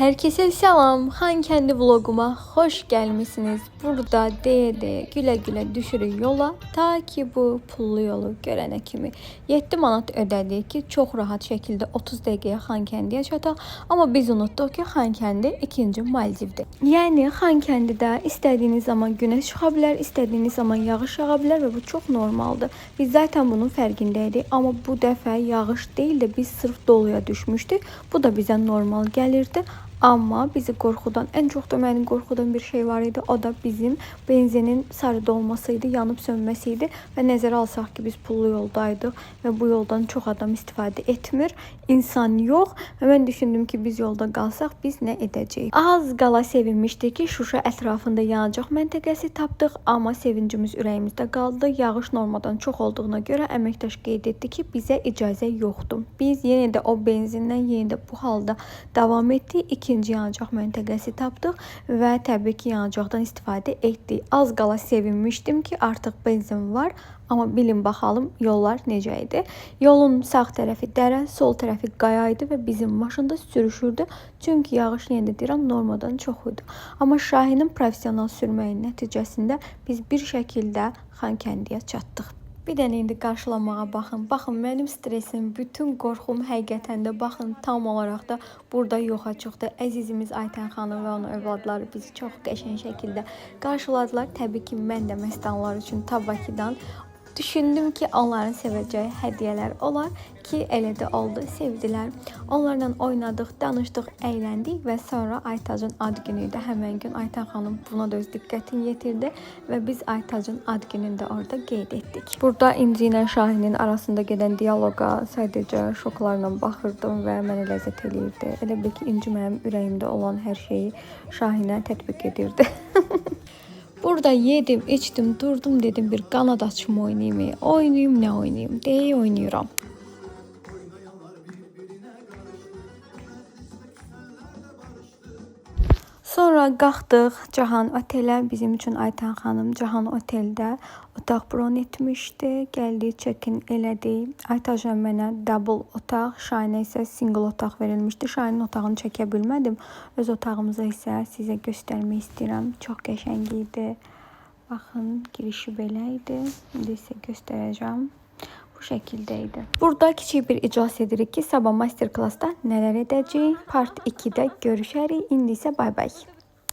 Herkese selam. Xankəndi vloguma hoş gelmişsiniz. Burada deyə deyə gülə gülə düşürük yola ta ki bu pullu yolu görənə kimi. 7 manat ödədik ki, çox rahat şəkildə 30 dəqiqəyə Xankəndiyə çataq. Amma biz unutduq ki, Xankəndi ikinci Maldivdir. Yəni Xankəndidə istədiyiniz zaman günəş çıxa bilər, istədiyiniz zaman yağış yağa bilər və bu çox normaldır. Biz zaten bunun fərqindəydik, amma bu dəfə yağış deyil də biz sırf doluya düşmüşdük. Bu da bizə normal gəlirdi. Amma bizi qorxudan, ən çox da məni qorxudan bir şey var idi. O da bizim benzinin sarı dolması idi, yanıb sönməsi idi və nəzərə alsaq ki, biz pullu yoldaydıq və bu yoldan çox adam istifadə etmir, insan yox və mən düşündüm ki, biz yolda qalsaq biz nə edəcəyik? Az qala sevinmişdik ki, Şuşa ətrafında yanacaq məntəqəsi tapdıq, amma sevincimiz ürəyimizdə qaldı. Yağış normadan çox olduğuna görə əməkdaş qeyd etdi ki, bizə icazə yoxdur. Biz yenə də o benzindən yenə də bu halda davam etdik. İkinci yanacaq məntəqəsi tapdıq və təbii ki, yanacaqdan istifadə etdik. Az qala sevinmişdim ki, artıq benzin var, amma bilin baxalım yollar necə idi. Yolun sağ tərəfi dərə, sol tərəfi qaya idi və bizim maşın da sürüşürdü. Çünki yağış yenə də deyirəm normadan çox idi. Amma Şahinin professional sürməyin nəticəsində biz bir şəkildə Xankəndiyə çatdıq. Bir dənə indi qarşılamağa baxın. Baxın mənim stresim, bütün qorxum həqiqətən də baxın tam olaraq da burada yoxa çıxdı. Əzizimiz Aytən xanım və onun övladları bizi çox qəşəng şəkildə qarşıladılar. Təbii ki, mən də məstanlar üçün ta Bakıdan düşündüm ki, onların sevəcəyi hədiyyələr olar ki, elə də oldu, sevdilər. Onlarla oynadıq, danışdıq, əyləndik və sonra Aytacın ad günü idi. Həmən gün Aytən xanım buna da öz diqqətini yetirdi və biz Aytacın ad gününü də orada qeyd etdik. Burada İnci ilə Şahinin arasında gedən dialoqa sadəcə şoklarla baxırdım və mənə ləzzət eləyirdi. Elə bil ki, İnci mənim ürəyimdə olan hər şeyi Şahinə tətbiq edirdi. Burada yedim, içdim, durdum dedim bir qanad açım oynayım. Oynayım, nə oynayım? Deyə oynayıram. Sonra qalxdıq Cahan Otelə. Bizim üçün Aytən xanım Cahan Oteldə otaq bron etmişdi. Gəldik, check-in elədik. Aytacla mənə double otaq, Şahinə isə single otaq verilmişdi. Şahinin otağını çəkə bilmədim. Öz otağımızı isə sizə göstərmək istəyirəm. Çox qəşəng idi. Baxın, girişi belə idi. İndi isə göstərəcəm. Bu şəkildə idi. Burada kiçik bir iclas edirik ki, sabah master klassda nələr edəcəyik. Part 2-də görüşərik. İndi isə bay bay.